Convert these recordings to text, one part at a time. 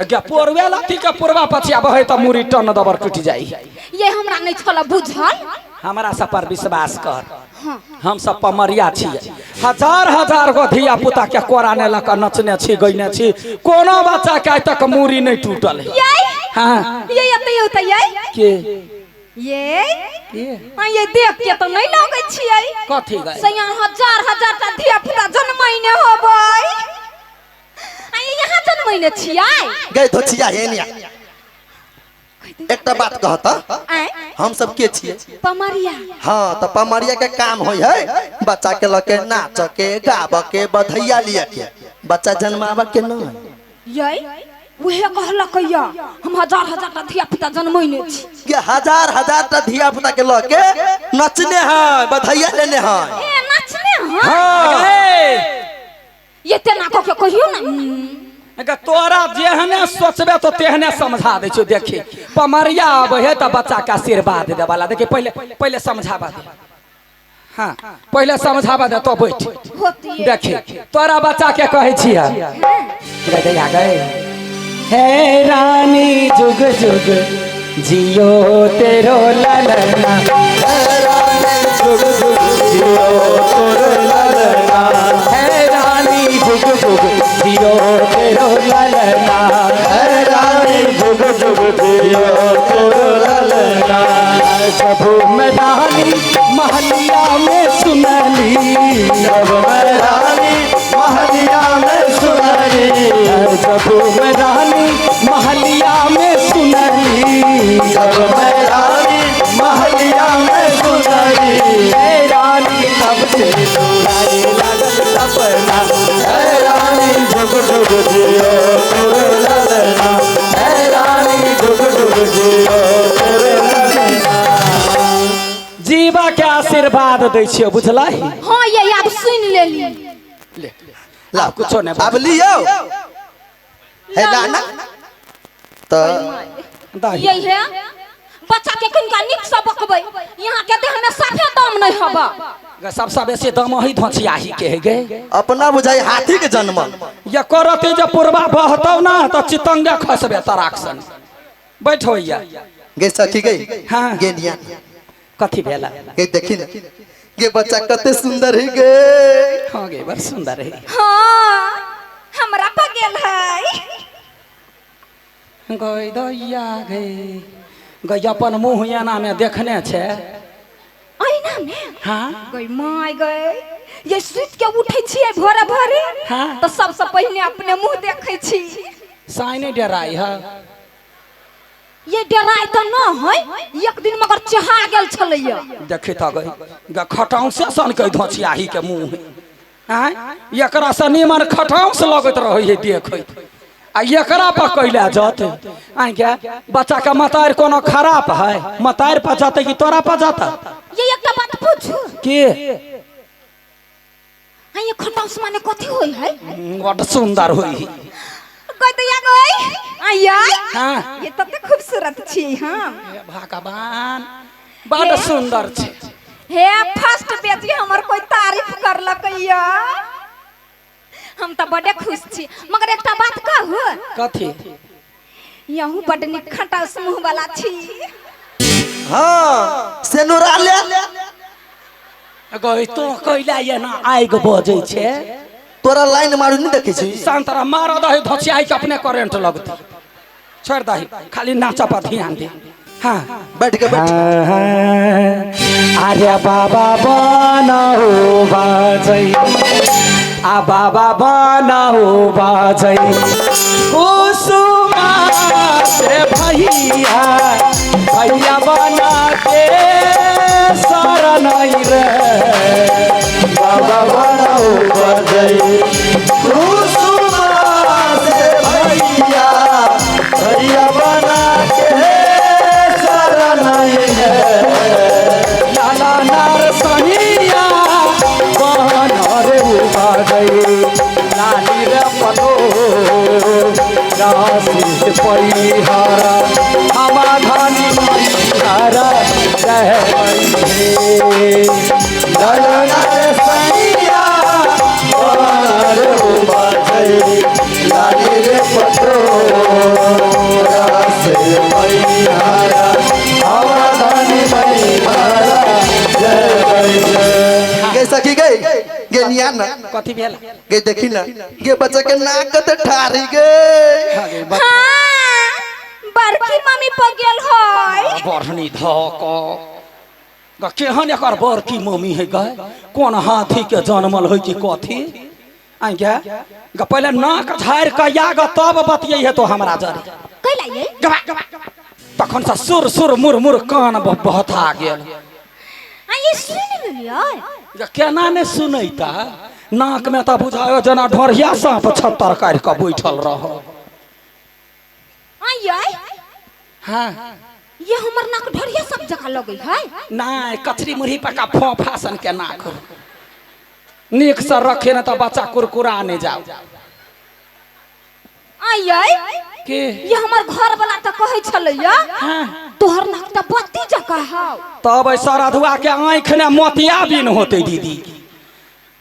गे पोरवे लाठी के पूर्वा पछिया बहे त मुरी टन दबर टूटि जाइ। ये हमरा नहीं छल बुझल। हमरा सब पर विश्वास कर, हम सब पमरिया छियै। हजार हजार गो धिया पुता के कोरा ने लऽ कऽ नचने छी गइने छी, कोनो बच्चा के आइ तक मूड़ी नहीं टूटल है। ये हाँ ये एते होतै ये के ये के हाँ, ये देख के तो नहीं लगै छियै। कथी गए? सैया हजार हजार टा धिया पुता जनमैने होबै। आ ये यहाँ जनमैने छियै? गई धोचिया हेनिया, एकटा बात कहता, आँय? हम सब के छियै? पमरिया। हाँ तो पमरिया के काम होय है बच्चा के लके नाच के गाब के बधैया लिया के, बच्चा जन्मावे के नहीं। ये उहे कहलक या हम हजार हजार टा धिया पुता जनमैने छी। के हजार हजार टा धिया पुता के लके नचने है बधैया लेने है। ए नचने है? हाँ। ये तेना कह के कहियो ना। अगर तोरा जेहने सोचबे तो तेहने समझा दै छियौ। देखी पमरिया आबै है तऽ बच्चा के आशीर्वाद देवाला। देखी पहिले पहिले समझाबा दे, हाँ पहिले समझाबा दे तो बैठ। होती देखी तोरा बच्चा के कहै छियै गए गए हे रानी जुग जुग जियो तेरो ललना, जुग जुग जियो तोर ललना, हे रानी जुग जुग जियो तेरो ललना, हे रानी जुग जुग जियो तोर ललना। प्रभु मैं रानी महलिया में सुनली, जब मैं रानी महलिया में सुनली, प्रभु मैं रानी महलिया में सुनली, जब मैं रानी महलिया में सुनली, हे रानी तब से तोराए लागल सपना, हे रानी जुग जुग जियो तोर ललना, हे रानी जुग जुग जियो तोर ललना। जीवा के आशीर्वाद दै छियौ, बुझलही? हाँ ये आब सुन लेली। ले ला कुछो नहीं। अब लियो हे लाना तो दही। यही है बच्चा के किनका निक से बकबै, यहाँ के देह में साफे दम नहीं हबा। सबसे बेसी दम ही धोचियाही के है गे। अपना बुझाई हाथी के जन्मल। ये करते जे पुरबा बहतौ ना तो चितंगे खसबे तराक सन। बैठो या गे सखी गई। हाँ। गे निया कथी भेला? गे देखी ना गे बच्चा कते सुंदर है गे। हाँ गे बड़ सुंदर है। हाँ हमरा पगेल है। गई दैया गे गई अपन मुँह एना में देखने छे ऐना में। हाँ गई my गई ये सुति के उठै छियै भोरे भोरे। हाँ। तो सबसे पहिने अपने मुँह देखै छी। साई नहीं डराई है। ये डराई तो न है, एक दिन मगर चहा गेल छलैया। देखी तो गई गे खटाउसे सन के धोचियाही के मुँह आँय, एकरा से नीमन खटाउस लगैत रहै है देखैत, आ एकरा पर कैला जत आँय गे। बच्चा के मतार कोनो खराब है? मतार पर जतै कि तोरा पर जतै? ये एकटा बात पूछू के? हाँ ये खटाउस माने कथी होय है? बड सुंदर होय है। गई दैया गई आय हाँ। ये तते खूबसूरत छी। हाँ भगवान बड सुंदर छे। हे फर्स्ट बेटी हमर कोई तारीफ करलकैया, हम तो बड़े खुश छी। मगर एकटा बात कहू? कथी? यहू बड नीक खटाउस मुँह वाला छी। हाँ सेनुरा ले गई तो कैला एना आगि बजै छे? तोरा लाइन मारू नहीं देखै छी? संतरा मार दही धोचियाही के अपने करेंट लगतै। छोड़ दही खाली नाचा पर ध्यान दे। हाँ बैठ के बैठ। अरे बाबा बनाऊ बाजै, आ बाबा बनाऊ बाजै, कुसुमा से भैया भैया बना के शरण रे, बाबा बनाऊ बाजै कुसुमा से भैया भैया बना के शरण रे, लाला नरसैया बन रे बाजै, लाली रे पलो राशि परिहारा, हमा धानी परिहारा जय हे। लाला नरसैया बन रे बाजै, लाली रे पतो निहारा हमरा धनी मैहरा जय जय। गे सखी गे गे निया ना कथी भेल गे देखी ना गे बच्चा के नाक कते ठारी गे। हाँ, बड़की मम्मी पर गेल है। बढ़नी धऽ कऽ केहन एकर बड़की मम्मी है गए, कोन हाथी के जनमल है कि कथी? आइ गे ग पहिले नाक झाड़ि कऽ या ग तब बतियै है तो हमरा जरे। कैला ये? गबा तखन से सुर सुर मुर मुर कान बहता गेल। आ ये सुन लेलियै? ग केना ने सुनैता, नाक में तऽ बुझायो जेना ढोरिया साँप छत्तर काटि कऽ बैठल रह। आ ये? हाँ। ये हमर नाक ढोरिया सब जगह लगै है? नहीं, कचरी मुरही पका फोफा सन के नाक नीक से रखे न तऽ बच्चा कुरकुरा नहीं जाओ। आ ये? के? ये हमर घर वाला तऽ कहै छलैया। हाँ। तोहर नाक तऽ बत्ती जकाँ हौ। तब एहि सरधुआ के आँखि ने मोतिया बिन होते दीदी।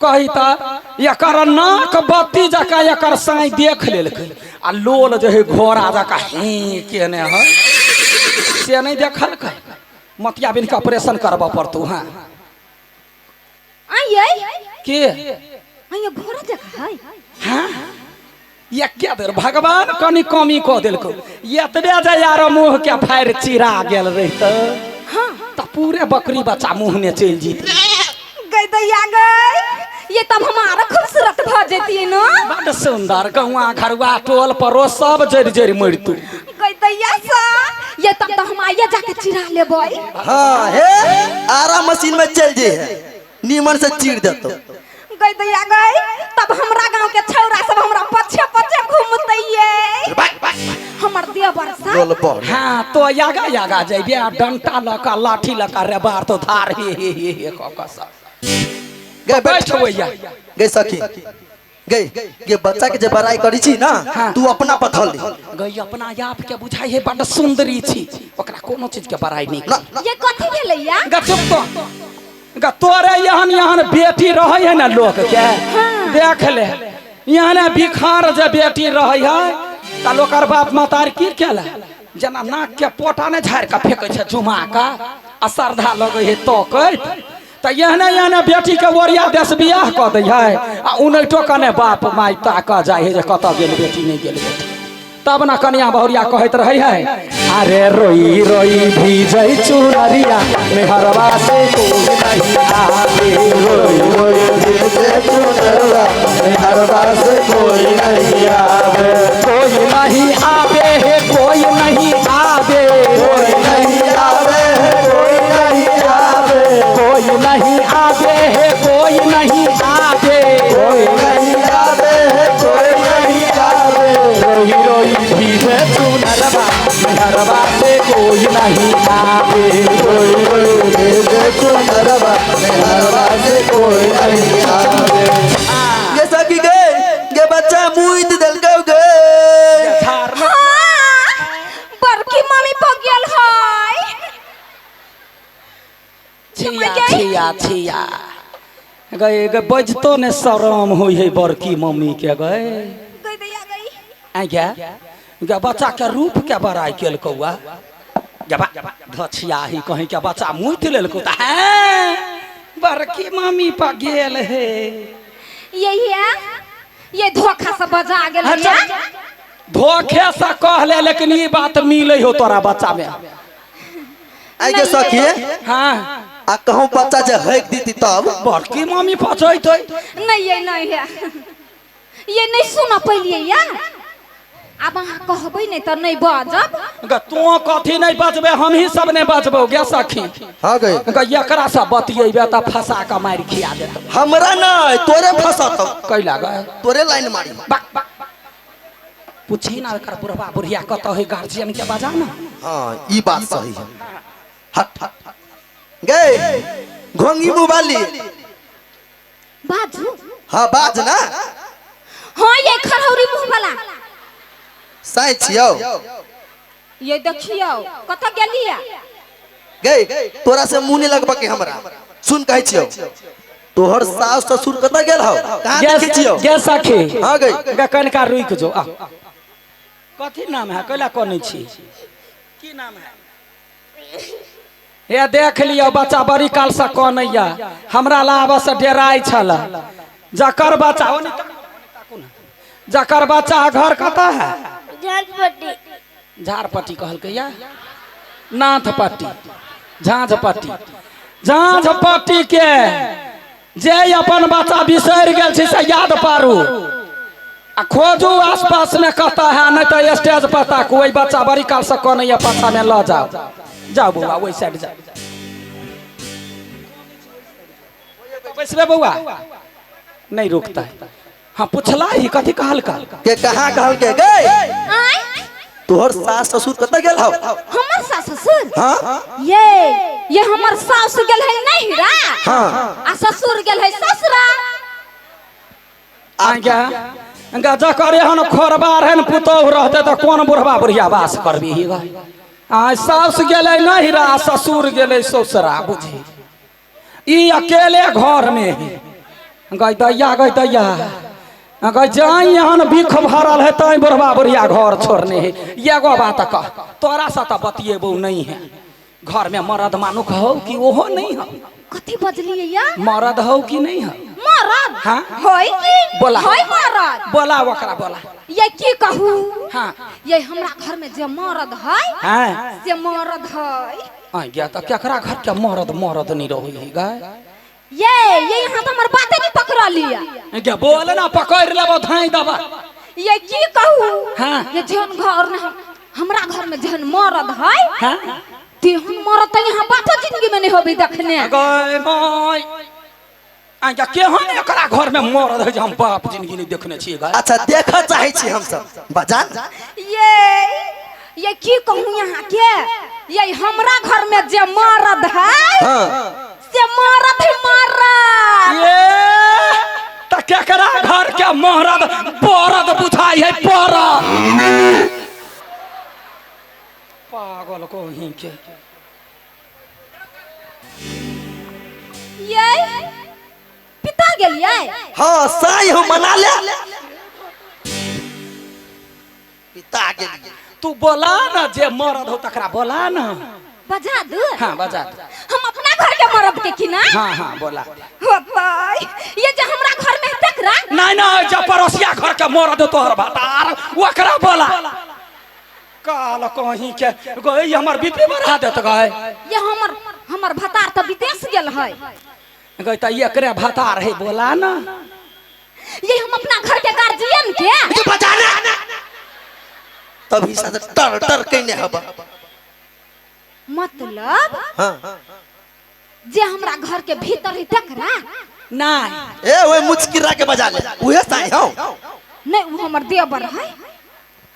कही तऽ एकर नाक बत्ती जकाँ एकर साँइ देख लेलकै आ लोल जे है घोड़ा जकाँ ही केने है से नहीं देखलकै। मोतिया बिन के ऑपरेशन करबऽ पड़तौ। हाँ। आ ये? के? आ ये घोड़ा जकाँ है? हाँ? एके बेर भगवान कनि कमी कऽ देलकौ, एतबे जे यार मुँह के फाड़ि चिरा गेल रहितै। हाँ। तऽ पूरे बकरी बच्चा मुँह में चलि जेतै। गई दैया गई, ये तब हमारा खूबसूरत भ जेती न। बड सुंदर गौआ घरुआ टोल पड़ोस सब जरि जरि मरितौ। गई दैया सा, ये तब तो हम आइए जाके चिरा लेबै। हाँ हे आरा मशीन में चल जे है नीमन से चीर देतो। गई दैया गई, तब हमरा गांव के छौरा सब हमरा पछे पछे घूमतै ये। हमर देवर सा। बोल बोल। हाँ तो यागा यागा जइबे आ डंटा लऽ कऽ लाठी लऽ कऽ रेबार तो धार हे हे हे हे कऽ कऽ सब। गे बैठ होइया। गे सखी गे गे बच्चा के जे बड़ाई करी छी ना। हाँ। तू अपना पर धल ली। गई अपना आप के बुझाई है बड सुंदरी छी, ओकरा कोनो चीज के बड़ाई नहीं। ना ये कथी भेलैया? ग चुप तो ग तोरे यहन यहन बेटी रहै है ना लोक के। देख ले यहन बिखार जे बेटी रहै है त लोकर बाप मातार की केला जेना नाक के पोटा ने झाड़ि कऽ फेकै छै झुमा कऽ आ श्रद्धा लगै है तकैत त एहने एहने बेटी के ओरिया देश बियाह कऽ दै है आ उनैटो कने बाप माय ताकऽ जाइ है जे कतऽ गेल बेटी नहीं गेल बेटी। तब ना कनिया बहुरिया कहैत रहै है अरे रोई रोई भीजै चुनरिया मेहरबा से कोई नहीं आवे। रोई रोई भीजे चुनरिया मेहरबा से कोई नहीं आवे। कोई नहीं आवे है कोई नहीं आवे। कोई नहीं आवे है कोई नहीं आवे। कोई नहीं आवे है कोई नहीं आवे। कोई नहीं आवे है कोई नहीं आवे। रोई रोई भीजे चुनरबा मेहरबा से कोई नहीं आवे। रोई रोई भीजे चुनरबा मेहरबा से कोई नहीं आवे। गे सखी गे गे बच्चा मुइत देलकौ गे। झाड़ में। हाँ, बड़की मम्मी पर गेल है। छिया छिया छिया गए गे बजतो ने शरम होई है बड़की मम्मी के गए। गई दैया गई। आ गे गे बच्चा के रूप के बड़ाई केलकौआ गबा धछिया ही कहीं के बच्चा मुइत लेलकौ त हैं बड़की मम्मी पर गेल है। यही है ये धोखा से बजा गेल अच्छा, है। धोखे से कहले लेकिन ई बात मिले हो तोरा बच्चा में। आई गे सखी हाँ आ कहूँ बच्चा जे हक दीती तब बड़की मम्मी पचैतै। नहीं ये नहीं है ये नहीं सुन पैलियै या। आब अहाँ कहबै नहीं तऽ नहीं बाजब। ग तू कथी नहीं बजबे हम ही सब नहीं बजबौ गे सखी। हाँ गे ग एकरा से बतियेबे त फंसा के मारि खिया देतौ। हमरा नहीं तोरे फंसतौ। कैला गे? तोरे लाइन मारी। बक बक पूछी ना एकर बुढ़वा बुढ़िया कतऽ है गार्जियन के बजा ना। हाँ ई बात सही है। हट हट गे घोंगी मुबाली बाजू। हाँ बाज ना। हाँ ये खरौरी मुँह वाला साई छियौ। ये देखियौ कतऽ गेलियै? गे तोरा से मुँह नहीं लगबा के हमरा सुन कहै छियौ तोहर सास ससुर कतऽ गेल हौ? कहाँ देखै छियौ? गे सखी। हाँ गे। गे कनिका रुकि जो। आ कथी नाम है कैला कनै छी? की नाम है? हे देख लियो बच्चा बड़ी काल से कनैया, हमरा लाब से डेराइ छल। जकर बच्चा जकर बच्चा घर कतऽ है? झांझपट्टी। झारपट्टी कहलकै या नाथपट्टी, झांझपट्टी। झांझपट्टी के जे अपन बच्चा बिसरि गेल छै से याद पारू आ खोजू आसपास में कतऽ है, नहीं तो स्टेज पर ताकू। ओहि बच्चा बड़ी काल से कनैया, पाछा में लऽ जाओ। जाओ बौआ ओहि साइड जाओ, बैसबे बौआ, नहीं रुकता है। हाँ पुछला ही कथी कहल का के कहाँ कहल के गए? आय तोहर सास ससुर कतऽ गेल हौ? हमर सास ससुर? हाँ ये हमर सास गेल है नैहरा। हाँ। आ ससुर गेल है ससुरा। आज्ञा जकर एहन खोरबार एहन पुतोहु रहते तऽ कोन बुढ़बा बुढ़िया वास करबी? आ सास गेलै नैहरा, ससुर गेलै ससुरा। बुझी ई अकेले घर में है। गई दैया, गई दैया, गई जाई एहन भीख भरल है तैं बुढ़बा बुढ़िया घर छोड़ने है। एगो बात कह, तोरा से तऽ बतियेबो नहीं है, घर में मरद मानुख हो कि ओहो नहीं हो? कथी बजलियै या? मरद हो कि नहीं हो? मरद? हाँ। होय की? बोला। होय मरद। बोला ओकरा बोला। ये की कहू? हाँ। ये हमरा घर में जे मरद है। हाँ। से मरद है। आ गया तऽ केकरा घर के मरद मरद नहीं रहै है गाय? ये यहाँ तो हमर बाते नहीं पकड़लिया। गे बोल ना, पकड़ लेबो धाई दबा। ये की कहू? हाँ। ये जेहन घर में हमरा घर में जेहन मरद है। हाँ। तेहन मरद तऽ यहाँ बातो जिंदगी में नहीं होबी देखने। गय my, आ गया केहन एकरा घर में मरद है जे हम बाप जिंदगी नहीं देखने छियै गाय? अच्छा देखऽ चाहै छी हमसब बजान। ये की कहूँ यहाँ के, ये हमरा घर में जे मरद है। हाँ। से मरद है मरद। ये त केकरा घर के मरद बरद बुझाई है बरद। पागल कोही के। ये पिता गेलियै? हाँ साई हम मना ले पिता गेलियै। तू बोला ना जे मरद हो तकरा बोला ना। बजा दू? हाँ बजा दू। हम अपना घर के मरद के की ना? हाँ हाँ बोला। होतै ये जे हमरा घर में तकरा? नहीं नहीं जे पड़ोसिया घर के मरद तोहर भतार ओकरा बोला। काल कहीं के गई हमर बीपी बढ़ा देत गए। ये हमर हमर भतार तऽ विदेश गेल है। गई त एकरे भतार है बोला ना। ये हम अपना घर के गार्जियन के। ये बजाना तभी से टर टर कइने हबा। मतलब हाँ जे हमरा घर के भीतर है तकरा? नहीं। ए ओए मुचकिरा के बजा ले उहे साई हौ। नहीं वो हमर देवर है।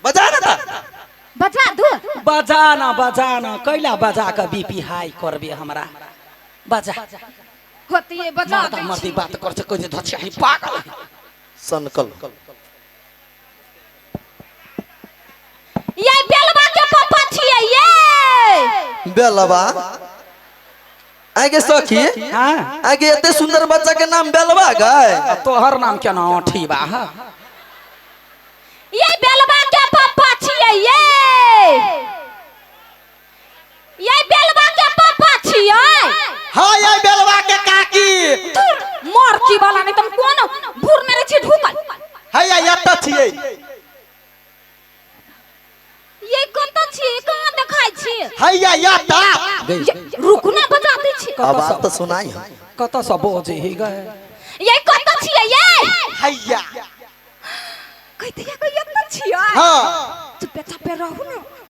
बजा ना ता बजा दू? बजाना बजाना कैला बजा के बीपी हाई करबे हमरा? बजा होती है बजा मर्दा मर्दी बात कर से कोई धचिया ही पागल है। सनकल। ये बेलवा के पापा छियै ये। बेलवा आगे सखी। हाँ। आगे एते सुंदर बच्चा के नाम बेलवा गए? तोहर नाम केना औंठी बा? ये बेलवा के पापा छियै ये। ये बेलवा के पापा छियै। हाँ ये बेलवा के काकी। मोर की वाला नहीं तुम कोन भूर में रहे छी ढुकल। है या एतऽ छियै। ये कोन त छियै, कहाँ देखाइ छियै? है या एतऽ। रुकू ना बजा दै छी। आवाज तऽ सुनाई है। कतऽ से बजै है गए? ये कतऽ छियै ये? हैया। कहते या एतऽ छियै? हाँ। चुपे चापे रहू ना।